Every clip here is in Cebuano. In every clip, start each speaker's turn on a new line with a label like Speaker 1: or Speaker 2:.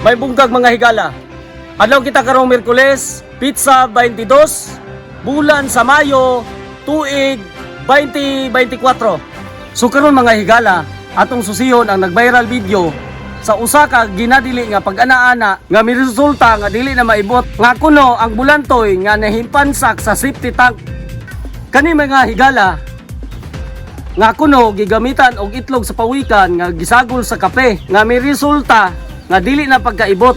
Speaker 1: May bungkag mga higala. Adlaw kita karong Miyerkules, pizza 22, bulan sa Mayo, tuig 2024. So karon mga higala, atong susihon ang nag-viral video sa usa ka ginadili nga pag-ana-ana nga miresulta nga dili na maibot nga kuno ang bulantoy nga nahimpansak sa safety tank. Kani mga higala nga kuno gigamitan og itlog sa pawikan nga gisagol sa kape nga may resulta nga dili na pagkaibot.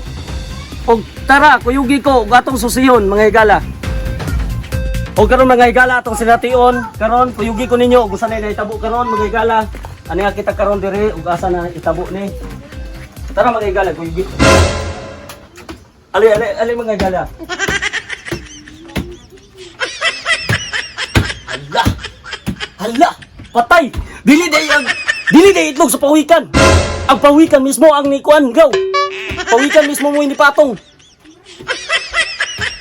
Speaker 1: Og tara, kuyugi ko og atong susihon, mga higala. Og karon, mga higala, atong sination karon, kuyugi ko ninyo og usa na nahitabo karon, mga higala. Ani nga kita karon diri ug asa na itabo ni. Tara, mga higala, kuyugi. Ali ali ali, mga higala. Hala! Hala! Patay! Dili day itlog sa pawikan. Ang pawikan mismo ang nikuan, gaw. Pawikan mismo mo ini patong.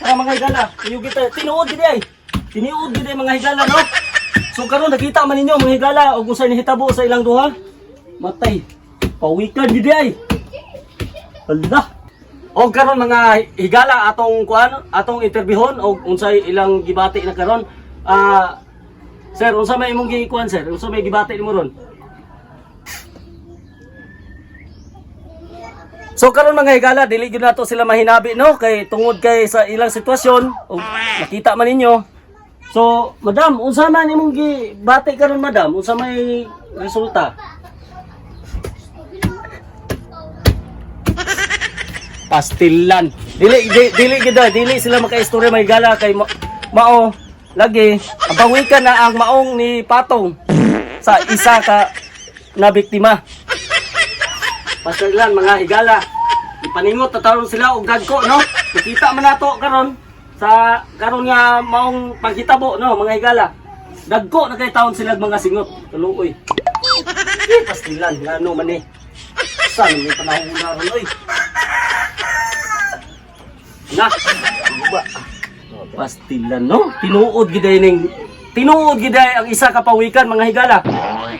Speaker 1: Tara, mga higala, kuyugi tayo. Tinuod gid ay. Tinuod gid ay, mga higala, no. So karon nakita man ninyo, mga higala, og unsay nahitabo sa ilang duha. Matay. Pawikan gid ay. Hala. Og karon, mga higala, atong kuan, atong interviewon og unsay ilang gibati na karon. Ah, sir, unsa may imong gikuan, sir? Unsa may gibati nimo ron? So karon, mga higala, dili gyud nato sila mahinabi, no, kay tungod kay sa ilang sitwasyon ug nakita man ninyo. So, madam, unsa man imong gibati karon, madam? Unsa may resulta? Pastilan. Dili di, dili gid ah, dili sila makaistorya, mga higala, kay mao lagi ang pawikan na ang maong ni patong sa isa ka na biktima. Pastilan, mga higala. Ipaningot na taron sila og dagko, no. Nakita man nato karon sa karon nga maong paghitabo, no, mga higala. Dagko na kay taon sila mga singot. Kaluoy. Eh, pastilan ngano man eh. Saan may panahon na ron oy. Na. Ba. Pastilan, no? Tinuod gid ay ning tinuod gid ay ang isa ka pawikan, mga higala.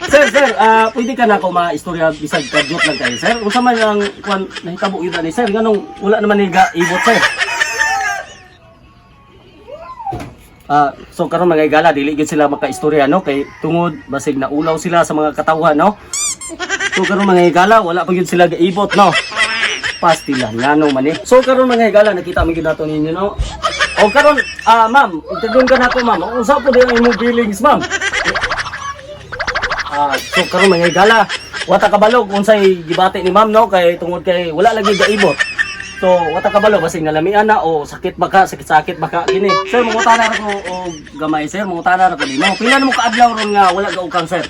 Speaker 1: Sir, sir, pwede ka na ako maistorya bisag kadyot lang kayo, sir. Unsa man ang kuan nahitabo yun ani, sir? Nganong wala naman ni ga ibot, sir? So karon, mga higala, dili gyud sila makaistorya, no, kay tungod basig naulaw sila sa mga katawhan, no. So karon, mga higala, wala pa gyud sila gaibot, no. Pastilan ngano man eh. So karon, mga higala, nakita mi gyud nato ninyo, no. O karon, ma'am, interview ka nako, ma'am. Unsa po din ang imong feelings, ma'am? So karon, mga higala, wata kabalo kung unsay gibati ni ma'am, no, kay tungod kay wala lagi gaibot. So wata kabalo basig nalamian na o sakit baka, sakit-sakit baka kini. Sir, mangutana ra ko og gamay, sir, mangutana ra ko nimo. Pila na mo kaadlaw ron nga wala gaukang, sir?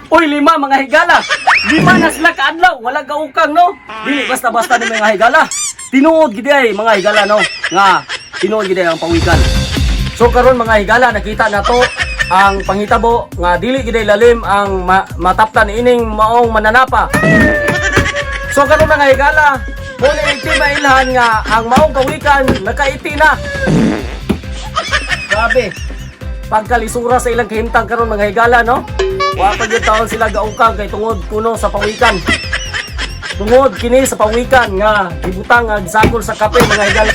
Speaker 1: Uy, lima, mga higala. Lima na sila kaadlaw, wala gaukang, no. Dili basta-basta ni mga higala. Tinuod gid ay, mga higala, no, nga tinuod gid ay ang pawikan. So karon, mga higala, nakita na to ang panghitabo nga dili gid ay lalim ang mataptan ining maong mananapa. So karon, mga higala, muna iti mailhan nga ang maong pawikan nakaiti na. Grabe. Pagkalisura sa ilang kahimtang karon, mga higala, no. Wa pa gyud taon sila gaukang kay tungod kuno sa pawikan. Tungod kini sa pawikan nga gibutang nga gisagol sa kape, mga higala.